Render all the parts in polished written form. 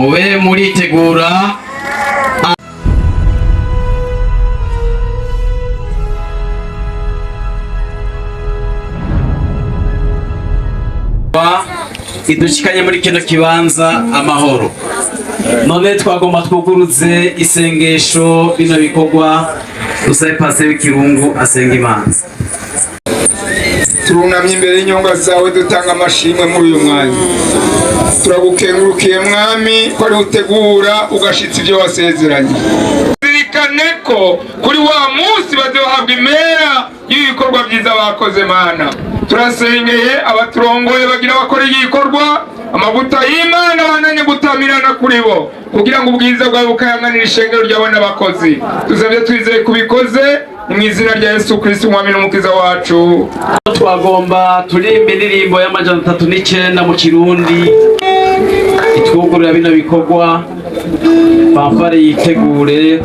Mube muritegura. Idushikanye muri kino kibanza amahoro. None twagomba twuguruze isengesho bino bikorwa, dusabe pasiteri w'Ikirungu asenga Imana. Turunamye imbere y'inyonga zawe, dutanga amashimwe muri uyu mwanya. Turagukengurukiye, Mwami, ko ari utegura ugashitsa ibyo wasezeranye. Zirikane ko kuri wa munsi bazohabwa impera y'ibikorwa byiza bakoze. Mana, turasengeye abaturongoye bagira bakora igikorwa, amavuta y'Imana bananye gutamirana kuri bo, kugira ngo ubwiza bwawe bukayanganire ishengero ryawe n'abakozi. Tuzabye twizeye kubikoze mu izina rya Yesu Kristo, Umwami n'Umukiza wacu. Twagomba turirimba indirimbo ya 309 mu Kirundi itwugurura bino bikorwa. Fanfare yitegure.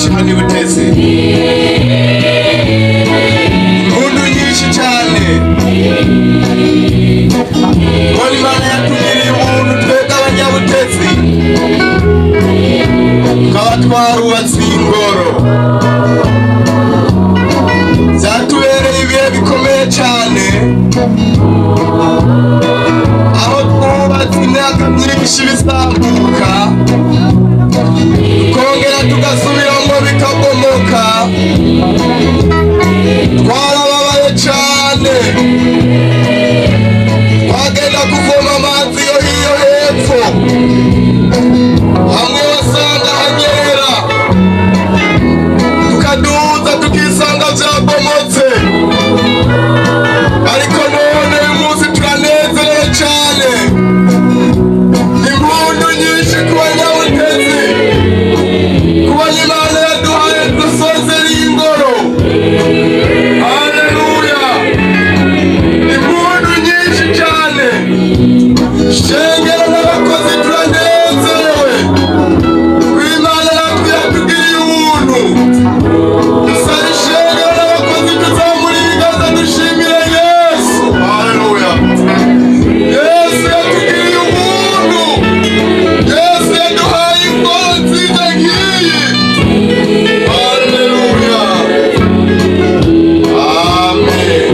nyinshi hano i Butezi, impundu nyinshi cyane. Mbona Imana yatugiriye ubuntu twebwe Abanyabutezi, tukaba twarubatse iyi ngoro. Byatubereye ibihe bikomeye cyane, aho twubatse imyaka myinshi bisambuka, tukongera tugasubiramo bikabomoka. Twarababaye cyane, twagenda kuvoma amazi yo hiyo hepfo, hamwe wasanga hanyerera, tukaduza tukisanga byabomotse. Ariko none uyu munsi turanezerewe cyane, impundu nyinshi ku Banyabutezi kubona Imana yaduhaye dusozera iyi ngoro. Haleluya! Impundu nyinshi cyane. Shengero n'abakozi turanezerewe ko Imana natwe yatugiriye ubuntu. Dusaba ishengero n'abakozi tuzamura ibiganza dushimire Yesu. Haleluya! Yesu yatugiriye ubuntu, Yesu yaduhaye ingoro nziza nk'iyi. Haleluya, amen.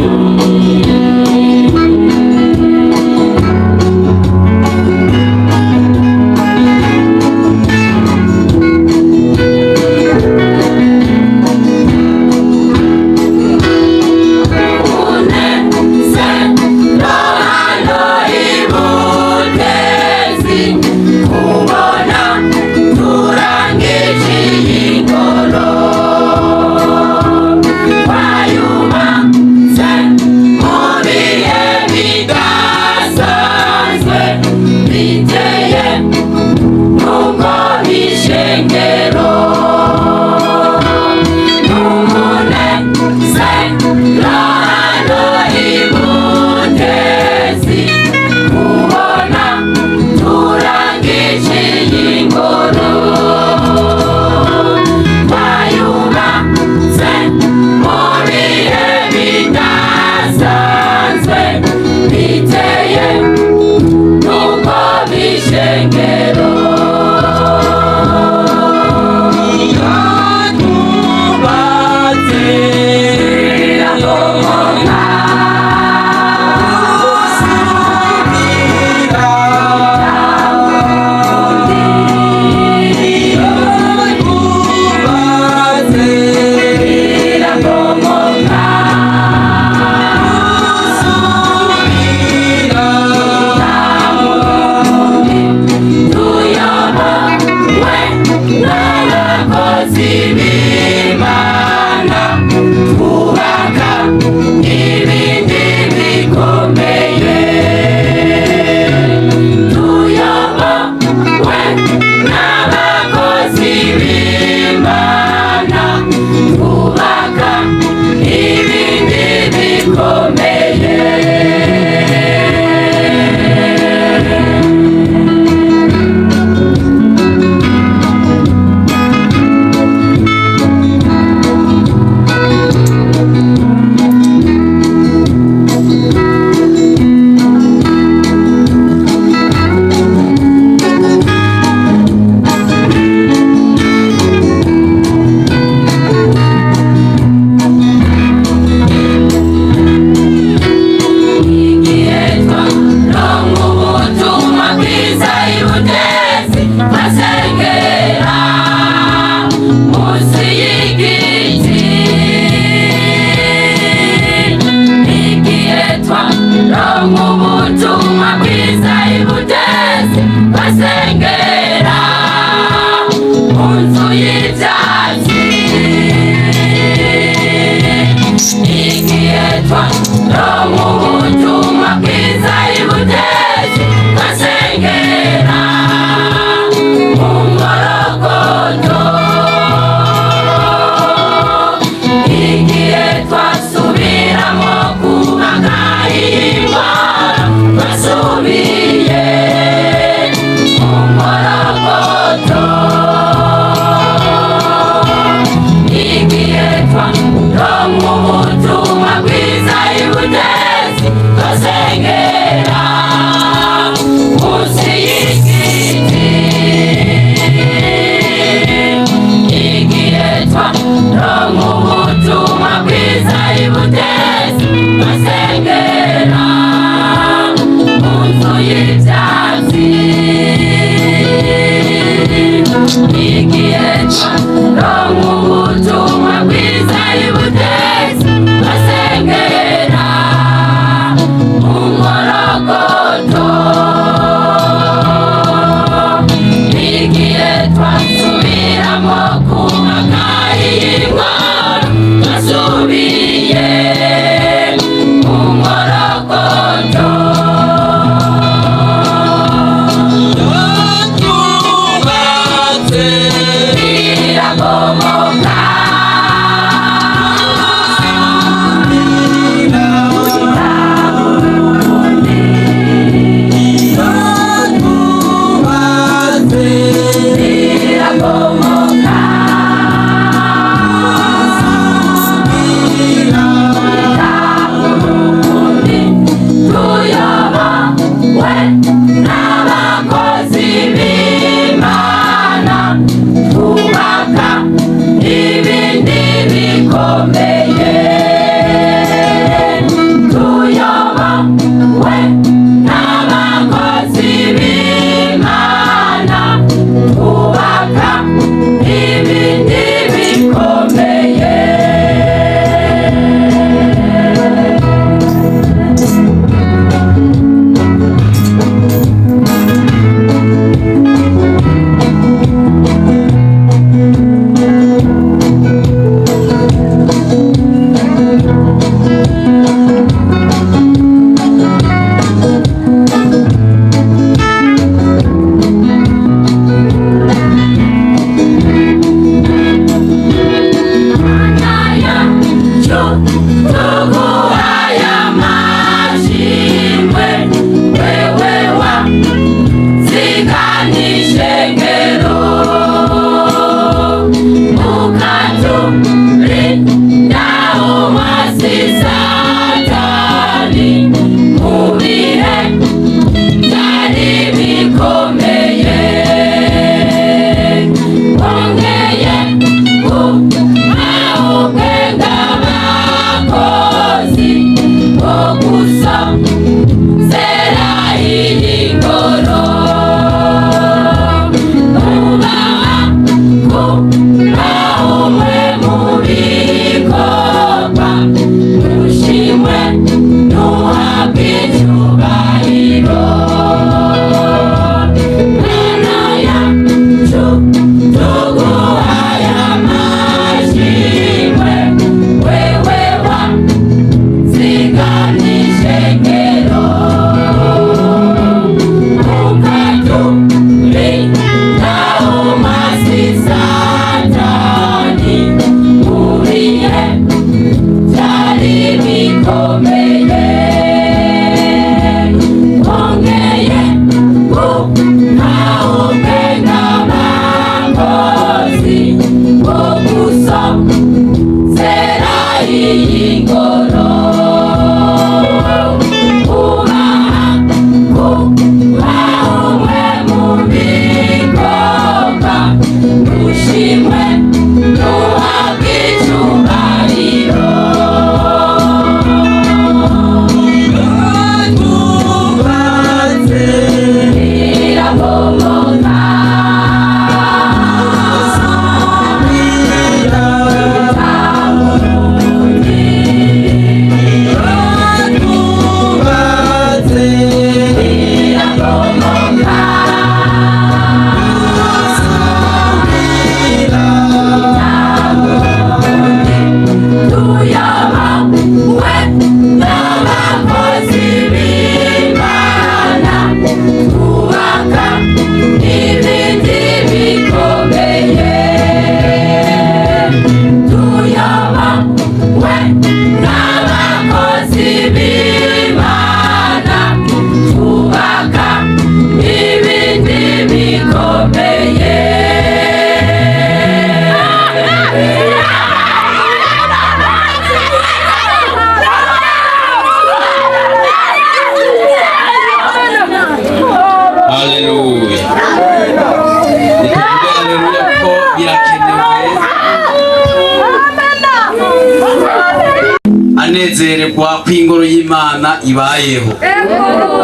Turanezererwa ko ingoro y'Imana ibayeho.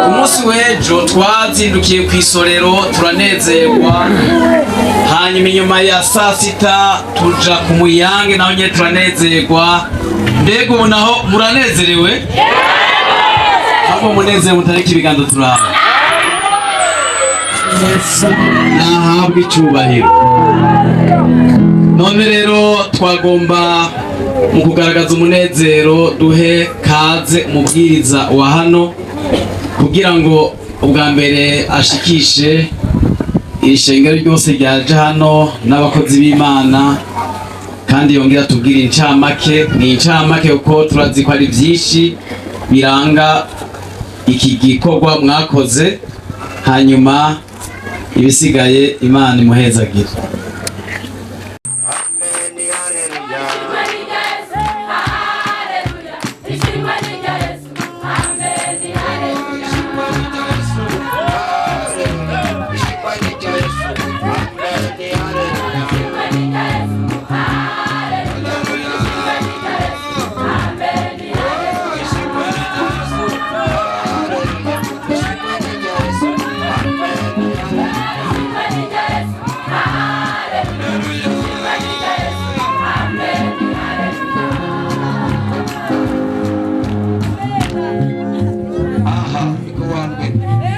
Ku munsi w'ejo twazindukiye ku isorero, turanezerwa. Hanyuma inyuma ya saa sita tuja ku Muyange, naho nyine turanezerwa. Mbega ubu naho muranezerewe? Ahubwo munezero mutareka ibiganza turaba. Nahabwa icyubahiro. None rero twagomba mu kugaragaza umunezero duhe kaze umubwiriza wa hano, kugira ngo ubwa mbere ashikishe iri shengero ryose ryaje hano n'abakozi b'Imana, kandi yongera atubwire incamake. Ni incamake kuko turazi ko ari byinshi biranga iki gikorwa mwakoze. Hanyuma ibisigaye Imana imuhezagire.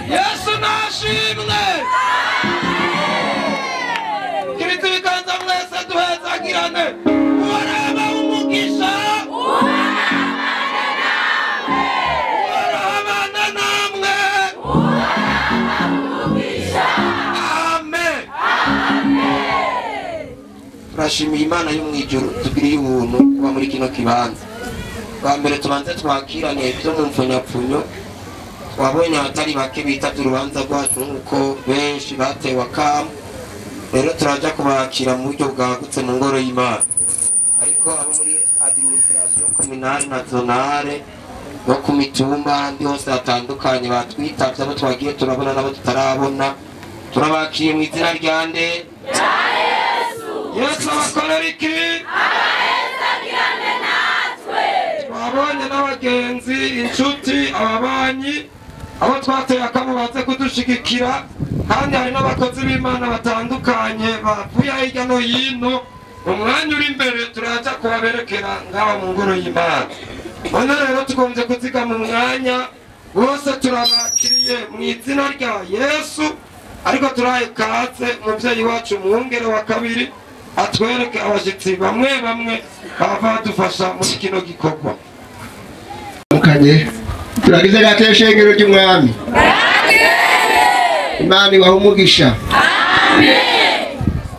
Yesu nashimwe. Kiriza ibiganza mwese duhezagirane. Uwaraba umugisha, uwarabana namwe. Amen. Turashimiye Imana yo mu ijuru tugiriye ubuntu kuba muri kino kibanza. Bwa mbere tubanze twakirane ibyo mu mfunyapfunyo. Twabonye abatari bake bitavye urubanza rwacu, nk'uko benshi batewe akamo. Rero turaja kubakira mu buryo bwagutse mu ngoro y'Imana, ariko abo muri administration communale na zonale no ku mitumba, ahandi hose hatandukanye batwitavye, abo twagiye turabona n'abo tutarabona, turabakiriye mu izina rya nde? Yesu abakorera iki? Twabonye n'abagenzi, inshuti, ababanyi, abo twateye akamo baze kudushigikira, kandi hari n'abakozi b'Imana batandukanye bavuye hirya no hino. Mu mwanya uri imbere turaza kubaberekera ngaho mu ngoro y'Imana. None rero tugombye kuzigama umwanya. Bose turabakiriye mu izina rya Yesu, ariko turahaye kaze umubyeyi wacu umwungere wa kabiri atwereke abashyitsi bamwe bamwe bava badufasha muri kino gikorwa. Mukanye turagize gato shengero ry'Umwami. Imana ibahe umugisha.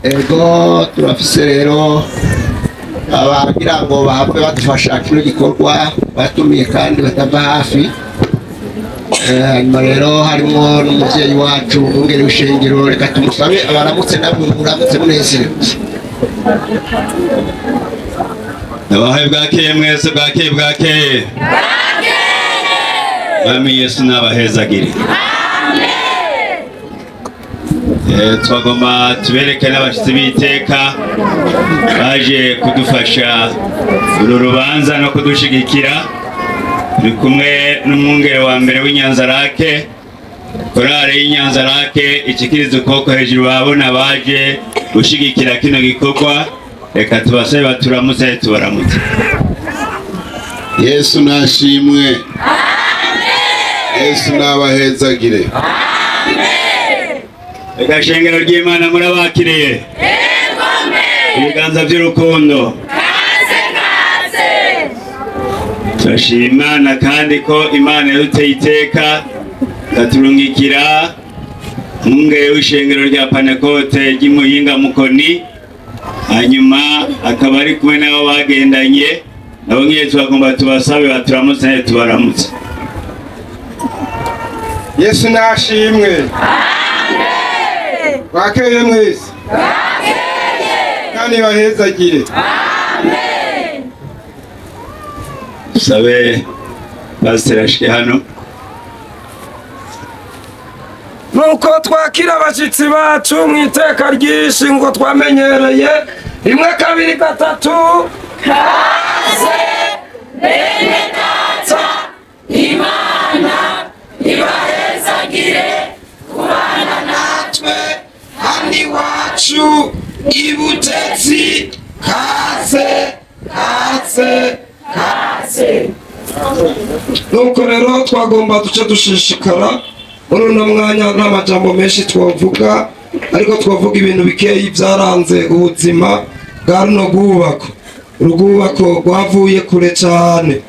Ego, turafise rero abagira ngo bahave badufasha kino gikorwa batumiye kandi batava hafi. Hanyuma rero harimo n'umuvyeyi wacu umwungere w'ishengero. Reka tumusabe abaramutse, namwe muramutse munezerewe. Ndabahaye bwakeye mwese, bwakeye, bwakeye. Mwami Yesu nabahezagire. Twagomba tubereke n'abashyitsi b'iteka baje kudufasha uru rubanza no kudushigikira. Turi kumwe n'umwungere wa mbere w'Inyanzarake, korale y'Inyanzarake ikikiriza ukuboko hejuru, babona baje gushigikira kino gikorwa. Reka tubasabe baturamutse, tubaramutse. Yesu nashimwe. Yesu nabahezagire. Reka shengero ry'Imana, murabakiriye ibiganza by'urukundo. Turashima Imana kandi ko Imana yaduteye iteka ikaturungikira umwungere w'ishengero rya Panekote ry'Imuyinga Mukoni, hanyuma akaba ari kumwe n'abo bagendanye nabo. Ngiye tubagomba tubasabe baturamutse, tubaramutse. Yesu nashimwe. Bwakeye mwese kandi bahezagire. Dusabe pasiteri ashike hano. Nuko twakira abashyitsi bacu mu iteka ryinshi ngo twamenyereye. Rimwe, kabiri, gatatu. Kaze. Bene data, Imana ibahezagire kubana natwe hano iwacu ibutetsi. Kaze, kaze, kaze! Nuko rero twagomba duce dushishikara muri uno mwanya. Nta majambo menshi twavuga, ariko twavuga ibintu bikeyi byaranze ubuzima bwa runo rwubako. Urwubako rwavuye kure cyane.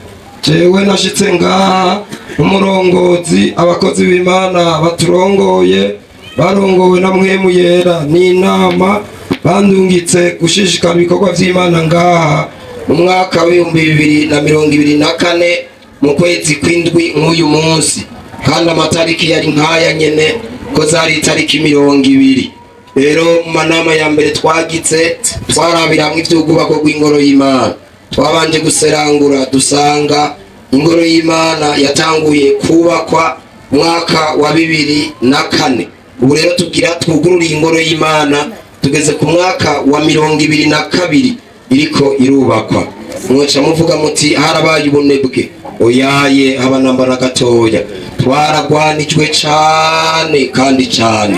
Jewe nashitse ngaha umurongozi, abakozi b'Imana baturongoye barongowe na Mpwemu Yera n'inama bandungitse gushishikara ibikorwa vy'Imana ngaha mu mwaka w'2024, mu kwezi kw'indwi, nk'uyu munsi, kandi amatariki yari nk'aya nyene, ko zari itariki 20. Rero mu manama ya mbere twagize, twarabira hamwe ivy'ubwubako bw'ingoro y'Imana. Twabanje guserangura, dusanga ingoro y'Imana yatanguye kubakwa mwaka wa 2004. Ubu rero tugira twugurure ingoro y'Imana, tugeze ku mwaka wa 2022 iriko irubakwa. Mwoca muvuga muti harabaye ubunebwe. Oyaye, haba namba na gatoya. Twaragwanijwe cane kandi cane.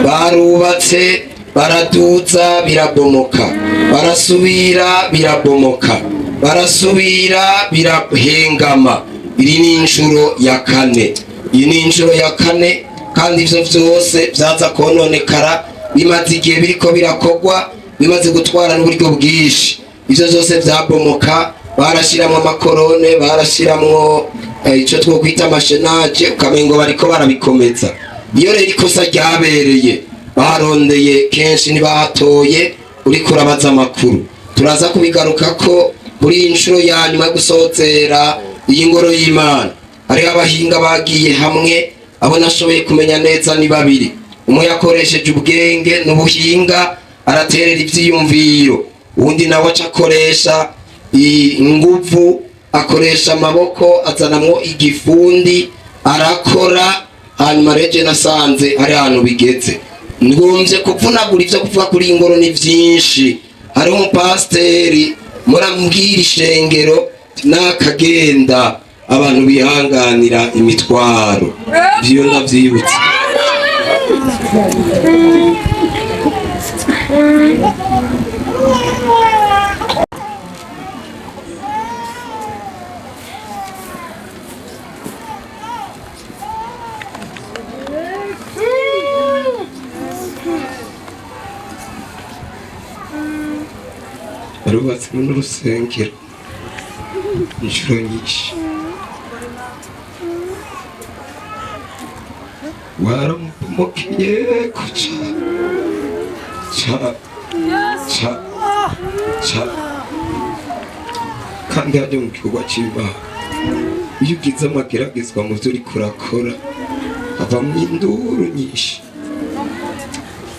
Barubatse, baraduza, birabomoka, barasubira, birabomoka, barasubira, birahengama. Iri ni inshuro ya kane, iyi ni inshuro ya kane. Kandi ivyo vyose vyaza kononekara bimaze igihe biriko birakogwa, bimaze gutwara n'uburyo bwinshi. Ivyo vyose vyabomoka, barashiramwo amakorone, barashiramwo ico twokwita amashenaje, ukamengo bariko barabikomeza. Iyo rero ikosa ryabereye, barondeye kenshi ntibahatoye. Uriko urabaza amakuru, turaza kubigaruka ko muri iyi nshuro ya nyuma yo gusozera iyi ngoro y'Imana, hariho abahinga bagiye hamwe. Abo nashoboye kumenya neza ni babiri. Umwe yakoresheje ubwenge n'ubuhinga, araterera ivyiyumviro. Uwundi nawe aca akoresha inguvu, akoresha amaboko, azanamwo igifundi, arakora. Hanyuma rero je nasanze hari ahantu bigeze ngomvye kuvunagura. Ivyo kuvuga kuri iyi ngoro ni vyinshi. Hariho umupasiteri murambwira ishengero n'akagenda abantu bihanganira imitwaro. Ivyo ndavyibutse. Barubatsemo n'urusengero inshuro nyinshi. Waramupomokeye kuca ca ca ca. Kandi hajya mu gikorwa c'Imana, iyo ugize amageragezwa mu vyo uriko urakora, havamwo induru nyinshi.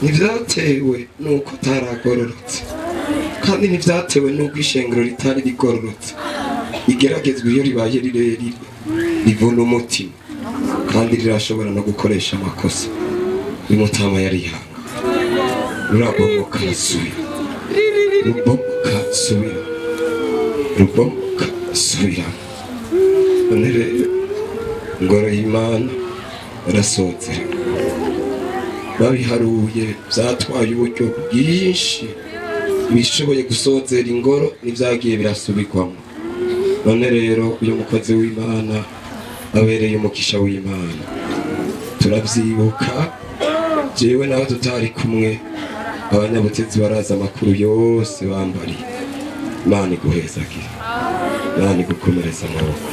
Ntivyatewe nuko utaragororotse, kandi ntivyatewe n'uko ishengero ritari rigororotse. Igeragezwa iyo ribaye rirerire rivuna umutima, kandi rirashobora no gukoresha amakosa. Umutama yarihanga, rurabomoka, rasubira, rubomoka, subira, rubomoka, subira. None rero ingoro y'Imana yarasozera. Babiharuye, byatwaye uburyo bwinshi. Ibishoboye gusozera ingoro n'ibyagiye birasubikwamo. None rero uyu mukozi w'Imana abereye umugisha w'Imana. Turavyibuka, jewe nawe tutari kumwe, abanyabutezi baraza amakuru yose bambariye. Imana iguhezagire, Imana igukomereza amaboko.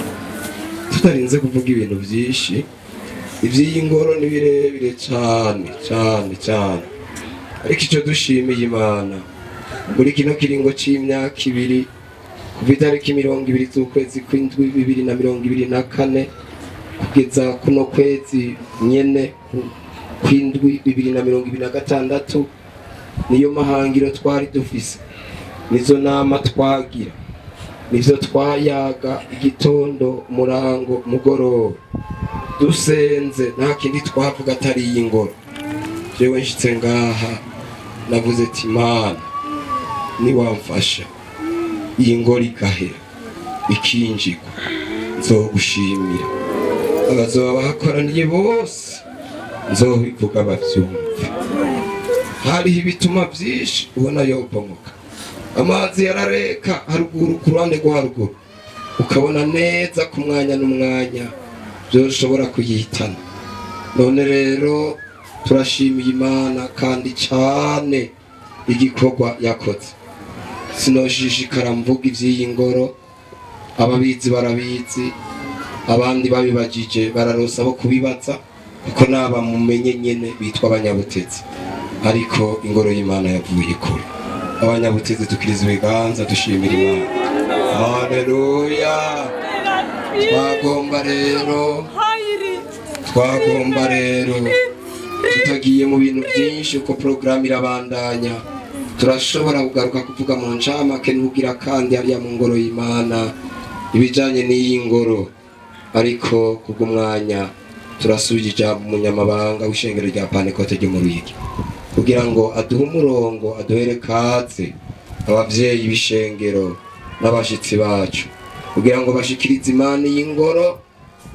Tutarinze kuvuga ibintu byinshi, iby'iyi ngoro ni birebire cane cane cane, ariko icyo dushimiye Imana, muri kino kiringo c'imyaka 2, kuva itariki 20 z'ukwezi kw'indwi 2024 kugeza kuno kwezi nyene kw'indwi 2026, niyo mahangiro twari dufise, nizo nama twagira, nivyo twayaga igitondo, umurango, mugoroba, dusenze, nta kindi twavuga atari iyi ngoro. Jewe nshitse ngaha navuze ati: "Imana niwamfasha iyi ngoro igahera." Ikinjigwa nzogushimira, abazoba bahakoraniye bose nzobivuga bavyumve. Hariho ibituma vyinshi ubona yobomoka, amazi yarareka haruguru, ku ruhande rwo haruguru, ukabona neza ku mwanya n'umwanya byoshobora kuyihitana. None rero turashimiye Imana kandi cyane igikorwa yakoze. Sinoshishikara mvuga ivy'iyi ngoro, ababizi barabizi, abandi babibajije bararosa bo kubibaza, kuko naba mumenye nyene bitwa Abanyabutezi. Ariko ingoro y'Imana yavuye kure. Abanyabutezi tukiriza ibiganza dushimira Imana. Haleluya! Twagomba rero tutagiye mu bintu byinshi, uko porogaramu irabandanya, turashobora kugaruka kuvuga mu ncamake n'ubwira kandi hariya mu ngoro y'Imana ibijyanye n'iyi ngoro. Ariko kubw'umwanya turasubije ijambo umunyamabanga w'ishengero rya Pantekote ryo mu Ruyigi kugira ngo aduhe umurongo, aduhere kaze abavyeyi b'ishengero n'abashitsi bacu kugira ngo bashikirize Imana iyi ngoro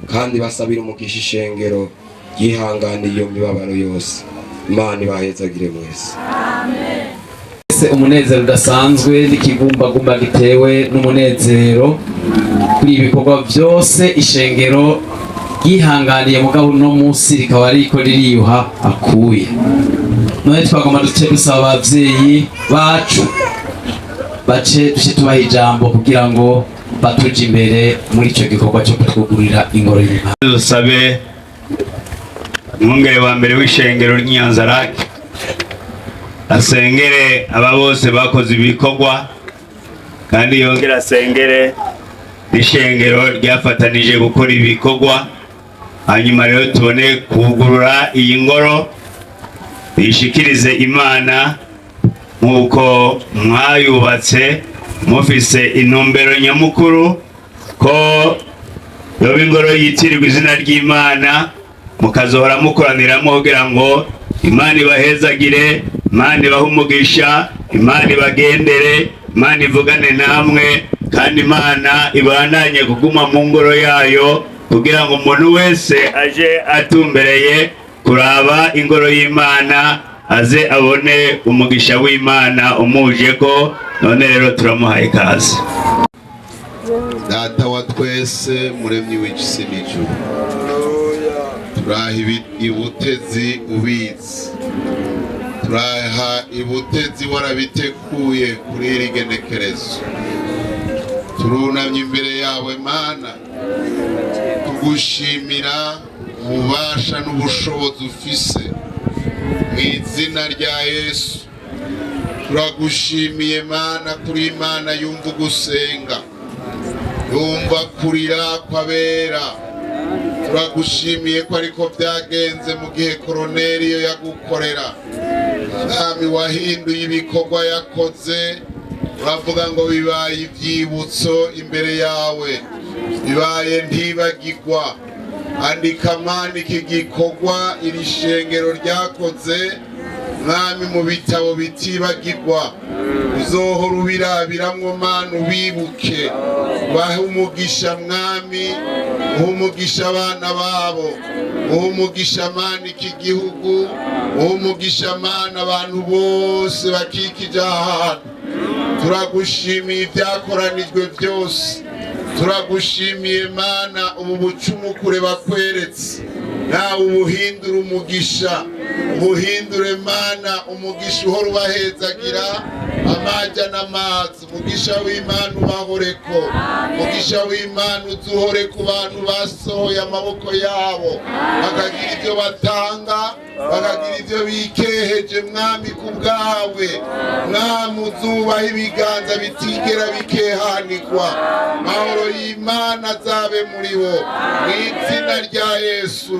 kandi basabire umugisha ishengero yihanganiye iyo mibabaro yose. Imana ibahezagire mwese. Se umunezero udasanzwe n'ikigumbagumba gitewe n'umunezero kuri ibi bikorwa byose ishengero ryihanganiye, mugabo uno munsi rikaba riko ririyuha akuye. None twagomba duce dusaba abavyeyi bacu bace duce tubaha ijambo kugira ngo batuje imbere muri ico gikorwa cyo kutwugururira ingoro y'Imana. Dusabe umwungere wa mbere w'ishengero ry'Inyanzarake asengere aba bose bakoze ibikorwa, kandi yongere asengere n'ishengero ryafatanije gukora ibikorwa. Hanyuma rero tubone kugurura iyi ngoro, tuyishikirize Imana nk'uko mwayubatse mufise intumbero nyamukuru ko yoba ingoro yitirirwa izina ry'Imana, mukazohora mukoraniramo kugira ngo Imana ibahezagire, Imana ibahe umugisha, Imana ibagendere, Imana ivugane namwe, kandi Imana ibandanye kuguma mu ngoro yayo, kugira ngo umuntu wese aje atumbereye kuraba ingoro y'Imana aze abone umugisha w'Imana umuje ko. None rero turamuhaye ikaze. Data wa twese, Muremyi w'isi n'ijuru, turaha ibutezi ubizi, turaha ibutezi warabitekuye kuri iri genekerezo. Turunamye imbere yawe Mana, tugushimira ububasha n'ubushobozi ufise mu izina rya Yesu. Turagushimiye Mana, kuri Imana yumva ugusenga, yumva kurira kw'abera. Turagushimiye ko ariko byagenze mu gihe Koroneriyo yagukorera. Mwami, wahinduye ibikorwa yakoze, uravuga ngo bibaye ibyibutso imbere yawe, bibaye ntibagirwa. Andika Mana iki gikorwa iri shengero ryakoze, Mwami, mu bitabo bitibagirwa, uzohora ubirabiramwo. Mana, ubibuke, bahe umugisha. Mwami, uhe umugisha abana babo, uhe umugisha Mana iki gihugu, uhe umugisha Mana abantu bose bakikije aha hantu. Turagushimiye ibyakoranijwe byose. Turagushimiye Mana, ubu bucumukure bakweretse, nawe ubuhindure umugisha, ubuhindure Mana umugisha uhora ubahezagira amajya n'amazi. Umugisha w'Imana ubahoreko, umugisha w'Imana uzuhore ku bantu basohoye amaboko yabo bakagira ibyo batanga, bakagira ibyo bikeheje. Mwami, ku bwawe, Mwami, uzubaha ibiganza bitigera bikehanikwa. Mahoro y'Imana azabe muri bo mu izina rya Yesu.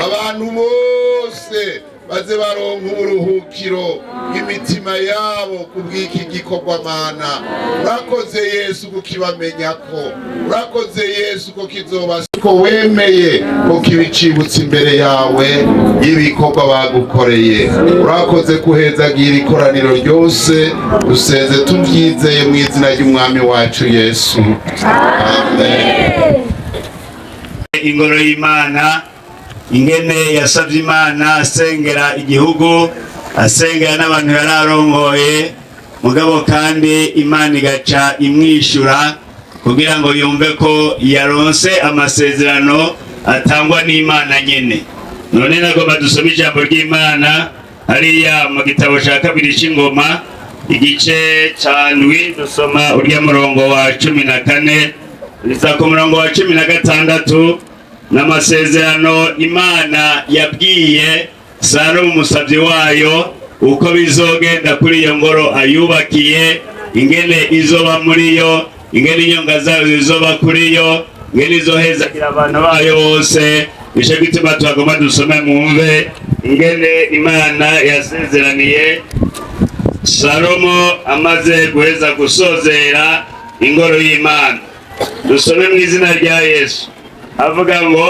Abantu bose baze baronka uburuhukiro bw'imitima yabo ku bw'iki gikorwa. Mana, urakoze Yesu kukibamenya ko, urakoze Yesu ko kizoba. Ariko wemeye ko kibicibutse imbere yawe y'ibikorwa bagukoreye. Urakoze kuhezagira ikoraniro ryose. Dusenze tubyizeye mu izina ry'Umwami wacu Yesu, amen. Ingoro y'Imana, ingene yasabye Imana asengera igihugu, asengera n'abantu yari arongoye, mugabo kandi Imana igaca imwishyura kugira ngo yumve ko yaronse amasezerano atangwa n'Imana nyene. None nagomba dusome ijambo ry'Imana hariya mu gitabo cya kabiri c'Ingoma, igice ca 7, dusoma urya murongo wa 14 riza ku murongo wa 16, n'amasezerano Imana yabwiye Salomo umusabyi wayo uko bizogenda kuri iyo ngoro ayubakiye, ingene izoba muri yo, ingene inyonga zayo zizoba kuri yo, ingene izohezagira abantu bayo bose. Nico gituma twagomba dusome mwumve ingene Imana yasezeraniye Salomo amaze guheza gusozera ingoro y'Imana. Dusome mu izina rya Yesu. Avuga ngo: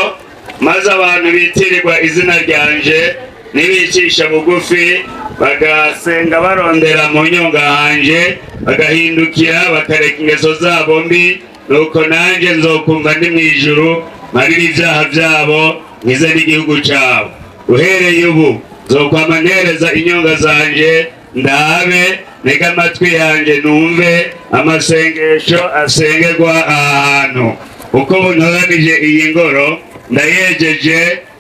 "Maze abantu bitirirwa izina ryanje nibicisha bugufi, bagasenga barondera mu nyonga hanje, bagahindukira bakareka ingeso zabo mbi, nuko nanjye nzokumva ndi mu ijuru, marira ibyaha byabo, nkize n'igihugu cyabo. Uhereye ubu nzokwama ntereza inyonga zanje, ndabe ntege amatwi yanjye numve amasengesho asengerwa aha hantu. Uko buntoranije iyi ngoro, ndayejeje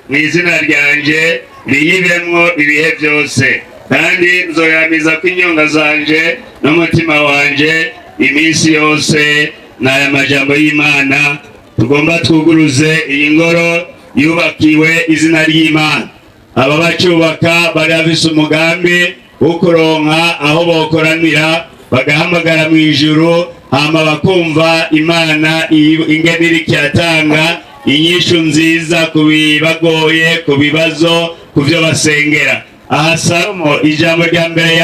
mu izina ryanje, riyibemwo ibihe byose, kandi nzoyamiza ko inyonga zanje n'umutima wanje iminsi yose." N'aya majambo y'Imana tugomba twuguruze iyi ngoro yubakiwe izina ry'Imana. Aba bacubaka bari bafise umugambi wo kuronka aho bokoranira, bagahamagara mu ijuru, hama bakumva Imana ingene iriko iratanga inyishu nziza ku bibagoye, ku bibazo, ku byo basengera. Aha Salomo ijambo rya mbere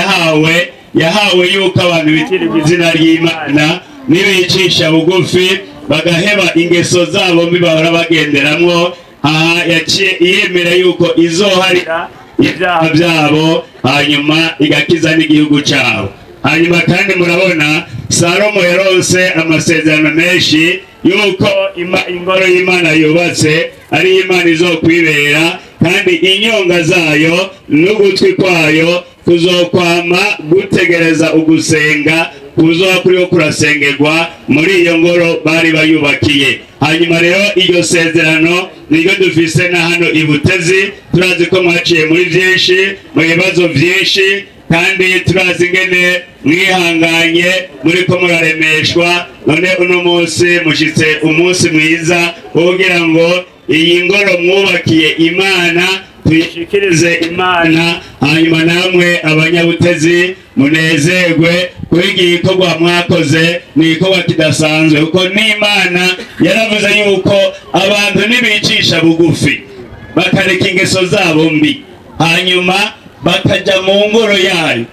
yahawe yuko abantu bitirirwa izina ry'Imana nibicisha bugufi, bagaheba ingeso zabo mbi bahora bagenderamwo, aha yaciye iyemera yuko izoharira ibyaha byabo, hanyuma igakiza n'igihugu cyabo. Hanyuma kandi murabona Salomo yaronse amasezerano menshi yuko ingoro y'Imana yubatse ari Imana izokwibera, kandi inyonga zayo n'ugutwi kwayo kuzokwama gutegereza ugusenga kuzoba kuriho kurasengerwa muri iyo ngoro bari bayubakiye. Hanyuma rero iryo sezerano niryo dufise na hano i Butezi. Turazi ko mwaciye muri byinshi, mu bibazo byinshi, kandi turazi ingene mwihanganye muriko muraremeshwa. None uno munsi mushitse umunsi mwiza wo kugira ngo iyi ngoro mwubakiye Imana tuyishikirize Imana, hanyuma namwe Abanyabutezi munezerwe kuri iki gikorwa mwakoze. Ni igikorwa kidasanzwe, kuko n'Imana yaravuze yuko abantu nibicisha bugufi, bakareka ingeso zabo mbi, hanyuma bakajya mu ngoro yayo,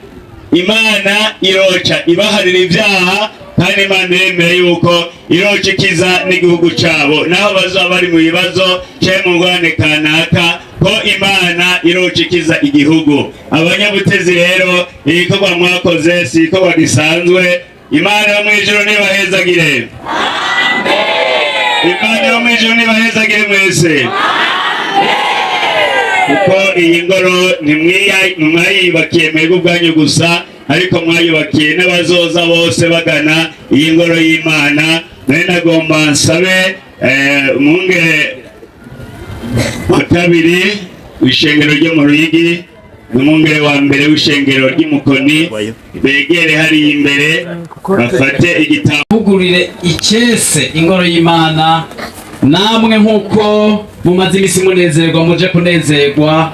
Imana iroca ibaharira ibyaha, kandi Imana iremera yuko iroca ikiza n'igihugu cyabo, naho bazaba bari mu bibazo cyangwa mu ngorane kanaka, ko Imana iroca ikiza igihugu. Abanyabutezi rero, igikorwa mwakoze si igikorwa gisanzwe. Imana yo mu ijuru nibahezagire. Imana yo mu ijuru nibahezagire mwese, kuko iyi ngoro ntimwayubakiye mwebwe ubwanyu gusa, ariko mwayubakiye n'abazoza bose bagana iyi ngoro y'Imana. Nari nagomba nsabe umwungere wa kabiri w'ishengero ryo mu Ruyigi n'umwungere wa mbere w'ishengero ry'Imukoni begere hariya imbere, bafate igitabo. Ugurire icyese ingoro y'Imana. Namwe nk'uko mumaze iminsi munezerwa, muje kunezerwa,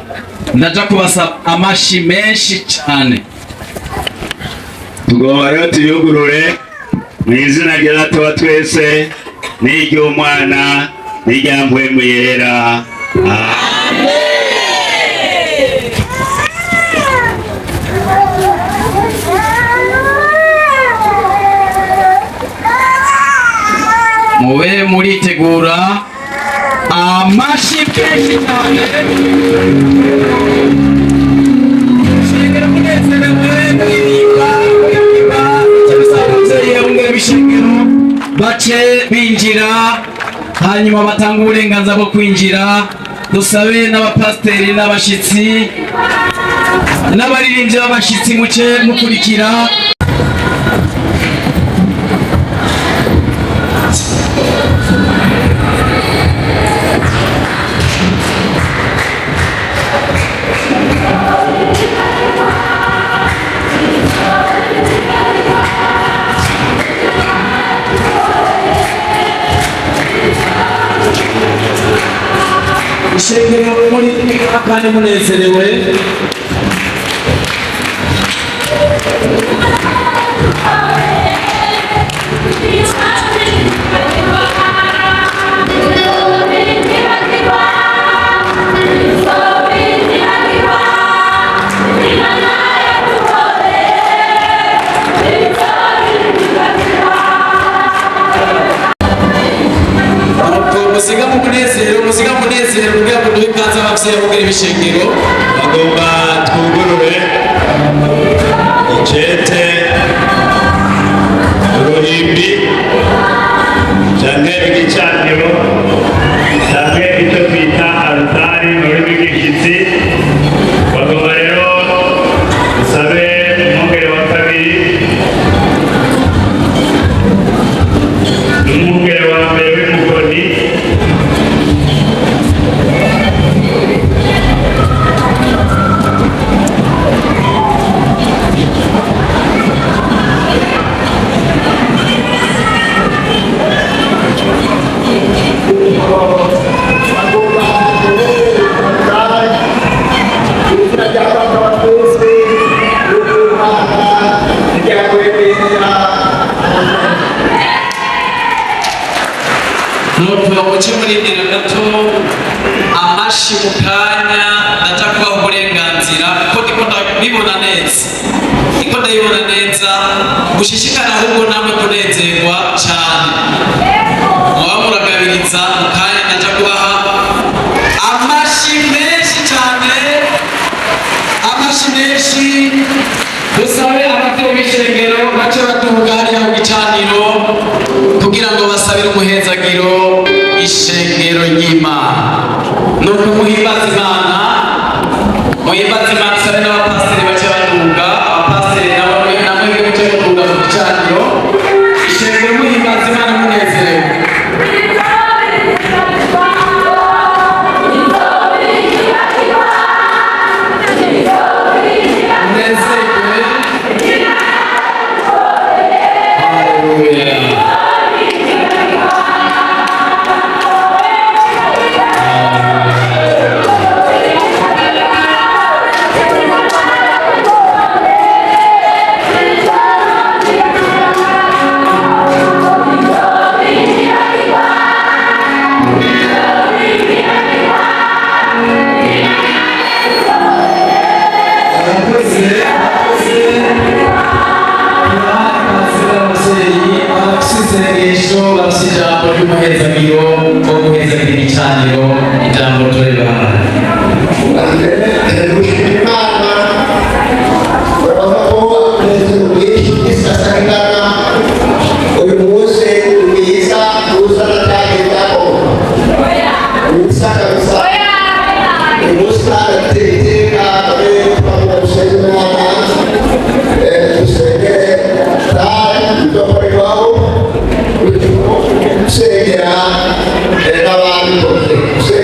ndaja kubasaba amashi menshi cyane. Tugomba rero tuyugurure mu izina rya Data wa twese n'iry'Umwana n'irya Mpwemu Yera. Amen. Mube muritegura. Amashi menshi cyane. Shengero munezerewe, muririmba, muririmba, icyo bisaba ababyeyi bamwe b'ishengero bace binjira, hanyuma batanga uburenganzira bwo kwinjira. Dusabe n'abapasiteri n'abashitsi n'abaririmbyi b'abashitsi muce mukurikira. Ishengero muri kandi munezerewe. Musiga mu munezero, musiga mu munezero kugira ngo duhe ikaze abavyeyi bugira ibishengero. Bagomba twugurure icete uruhimbi canke igicaniro canke icyo twita altari mu rurimi rw'igishyitsi. Bagomba rero dusabe umwungere wa kabiri n'umwungere wa mbere w'Imukoni. Nuko muce murindira gato, amashi mu kanya ndaja kubaha uburenganzira, kuko ndiko ndabibona neza, ndiko ndabibona neza. Gushishikara ahubwo namwe kunezerwa cane, muba muragabiriza. Mu kanya ndaja kubaha amashi menshi cane, amashi menshi. Dusabe abavyeyi b'ishengero bace baduga hariya ku gicaniro kugira ngo basabire umuhezagiro ishengero ry'Imana. Nuko muhimbaza Imana, muhimbaza Imana. Sabe n'abapasiteri bace baduga, abapasiteri nabo namwe muce muduga ku gicaniro. Ishengero muhimbaza Imana munezerewe. Munezerwe. Haleluya. Murakoze, murakoze. Ababyeyi bafite isengesho, bafite ijambo ry'umuhezagiro wo guhezagira igicaniro, ijambo turibaha. Gushima Imana, urabona ko umunezero mwinshi isasangana uyu munsi mwiza tuza natagezako mwiza kabisa. Uyu munsi nateye iteka kabe twavuga dusenge Imana, dusengere kandi tuzokorerwaho gusengera n'abandi bose.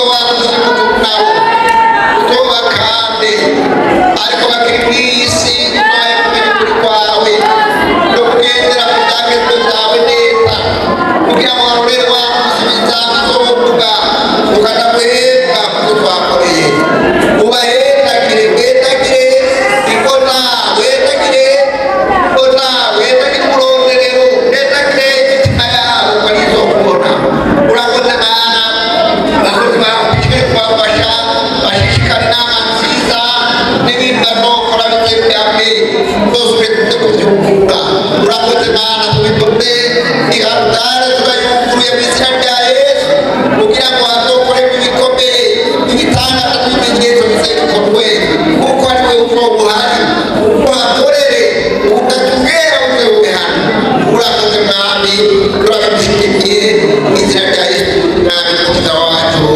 Uzoba wa munsi mukuru nabo uzobakande, ariko bakiri muri iyi si ubaye kumenya ukuri kwawe no kugendera mu byagezwe byawe neza, kugira ngo barorere wa munsi w'inzamba izovuga tukaja guhembwa kuko twakoreye. Ubahezagire, wezagire ikona, wezagire ikona, wezagire umuronderero, wezagire imitima yabo ko ari izokubona. Urakoze Mana, abakozi bawe ushishikare kubafasha, bashishikare inama nziza n'ibindi bazokora bitembere byose ureke kubyungura. Urakoze Mana, tubikore iharutare turayunguruye mu izina rya Yesu, kugira ngo hazokorerwe ibikomeye, ibitangaza n'ibimenyetso bize bikorwe, kuko ari we uzoba uhari uhakorere utatubwira uze ube hano. Urakoze Mwami, turabigushimiye mu izina rya Yesu Mwami n'Umukiza wacu.